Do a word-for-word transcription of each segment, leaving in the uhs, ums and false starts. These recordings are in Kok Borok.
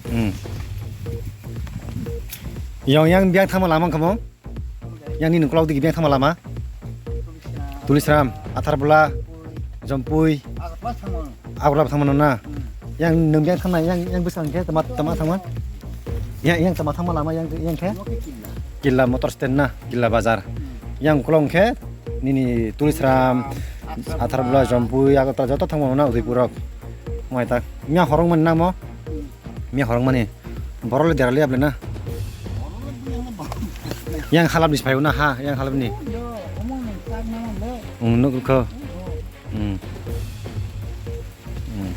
Hmm. Yang, yang biang thangma lama kamo? Yang nini ukolog digi biang thangma lama? Tulisram, Atharbola, Jompui, Agartala thangma na. Yang nung biang thangma, yang, yang bwsang khe tama, tama thangma? Yang, yang tama thangma lama yang, yang khe? Killa motor stand na, Killa bazar. Yang ukolog khe nini Tulisram, Atharbola, Jompui, Agartala joto thangma na Udaipur rok. Mai tak. Miya horong man namo? Miya horong mani. Borok le derali able na. Yang halap ni sipai na ha, yang halap ni. Ung nuk kho. Hmm. Hmm.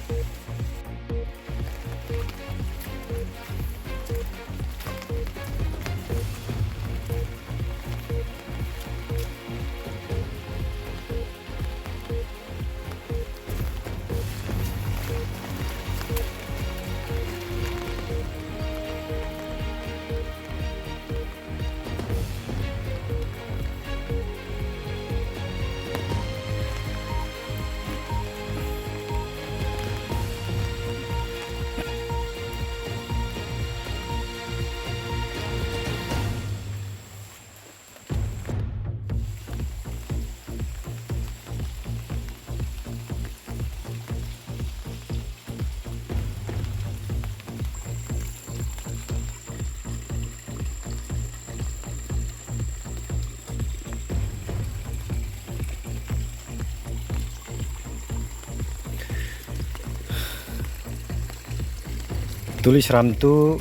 Tulisram tu,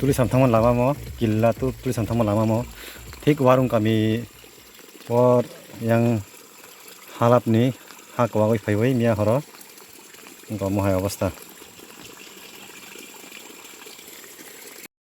Tulisram thangma lama mo, Killa tu Tulisram thangma lama mo. Thik warung kami por yang halap ni ha kwbangwi phaiwi miya horo. Wngkha omo hai obostha.